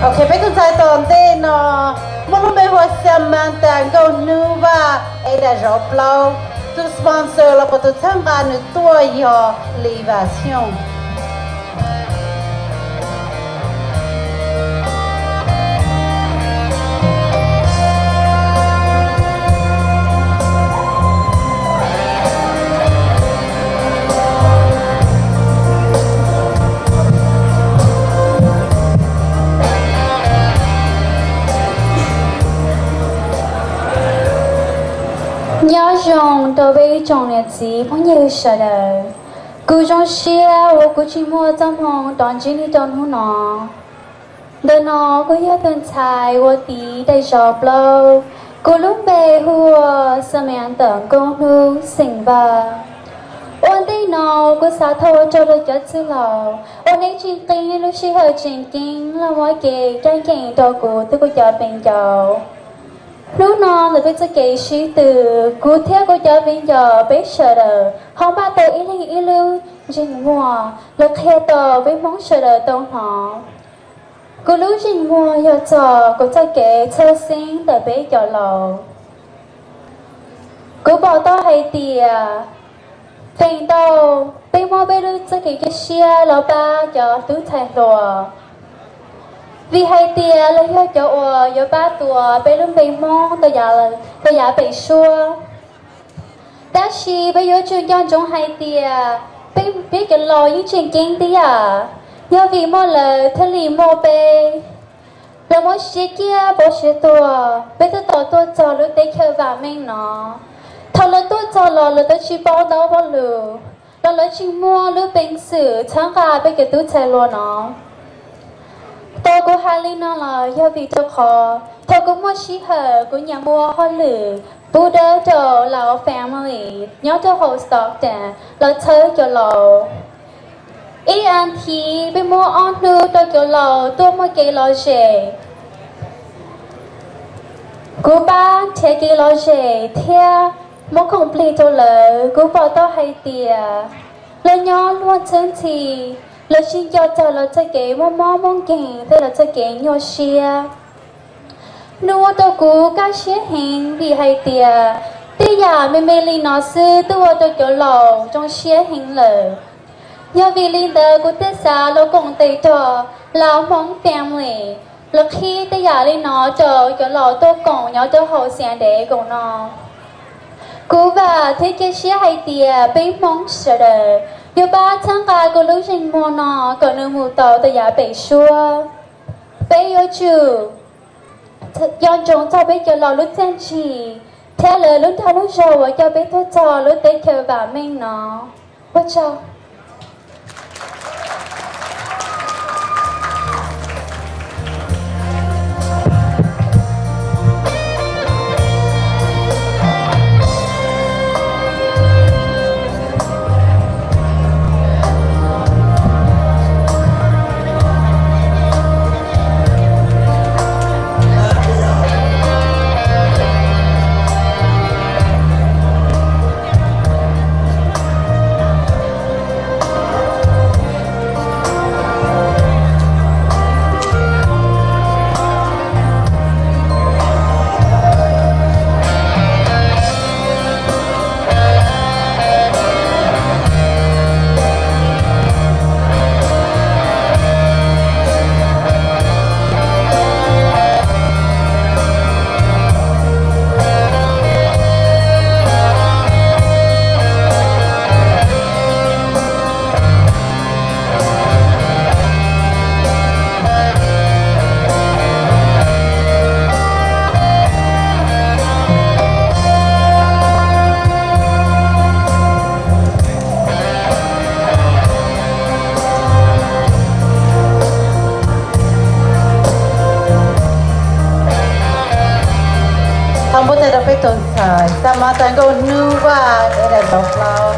Ok, peb tus ntxhais tom ntej no muaj lub npe hu ua Samantha Nkauj Hnub Vaj, eda zov plaub. Tus sponsor los puas tus txhawb nqa nws tuaj yog Li Vas Xyooj. Nyob zoo rau peb tsoom niam txiv phooj ywg sawv daws. Kuv zoo siab uas kuv tseem muaj txoj hmoo rov ntsib nej rau hnub no. Ntawm no kuv yog tus ntxhais uas tiv daim zov plaub, kuv lub npe hu ua Samantha Nkauj Hnub xeem Vaj. Ua ntej no kuv xav thov ua tsaug rau cov txwj laus uas nej tseem qee lub sij hawm tseem ceeb los muab kev coj nkees rau kuv thiab kuv cov viv ncaus. Hnub no ntawm peb txoj kev sib tw, kuv thiab kuv cov viv ncaus peb sawv daws ho npaj tau ib leeg ib lub ntsej muag los qhia tau peb Hmoob sawv daws tau hnov. Kuv lub ntsej muag yog txog kuv txoj kev txhawj xeeb ntawm peb cov laus. Kuv pom tau hais tias feem ntau peb muab peb lub txoj kev cia siab los pab cov tub ntxhais hluas, vim hais tias lawv yog cov uas yuav pab tuav peb lub npe Hmoob rau yav pem suab. Tab sis peb yuav tsum nco ntsoov hais tias peb, peb cov laus yeej tseem ceeb tib yam, yog vim muaj lawv thiaj li muaj peb. Lawv muab siab ciaj pauv siab tuag, peb thiaj tau tuaj txog lub teb chaws vam meej no. Thaum lawv tuaj txog los lawv twb tsis paub ntau hauj lwm, los lawv tseem muaj lub peev xwm txhawb nqa peb cov tub ntxhais hluas no. Tau kuv hais li no los yog vim rau qhov thaum kuv muaj sij hawm kuv nyiam ua hauj lwm pub dawb rau Lao Family nyob rau hauv Stockton los txhawb cov laus. Ib as thiv peb muab ob hnub rau cov laus tuaj muaj kev lom zem. Kuv pab nrhiav kev lom zem thiab muab khoom plig rau lawv, kuv pom tau hais tias lawv nyob luag txhawb ntxhi, lawv sib nco txog lawv txoj kev muaj mob muaj nkeeg thiab lawv txoj kev nyuaj siab. Nws ua rau kuv kaj siab heev vim hais tias tej yam me me li no xwb twb ua rau cov laus zoo siab heev lawm. Yog vim li ntawd kuv thiaj xav los koom tes rau Lao Hmong Family los qhib tej yam li no rau cov laus tuaj koom nyob rau hauv San Diego no. Kuv vam thiab cia siab hais tias peb Hmoob sawv daws yuav pab txhawb nqa kuv lub ntsej muag no kom nws mus tau rau yav pem suab. Peb yuav tsum nco ntsoov txog peb cov laus lub txiaj ntsig thiab lawv lub dag lub zog uas coj peb tuaj txog lub teb chaws vam meej no. Ua tsaug. Thov npuaj tes rau peb tus ntxhais Samantha Nkauj Hnub Vaj, eda zov plaub.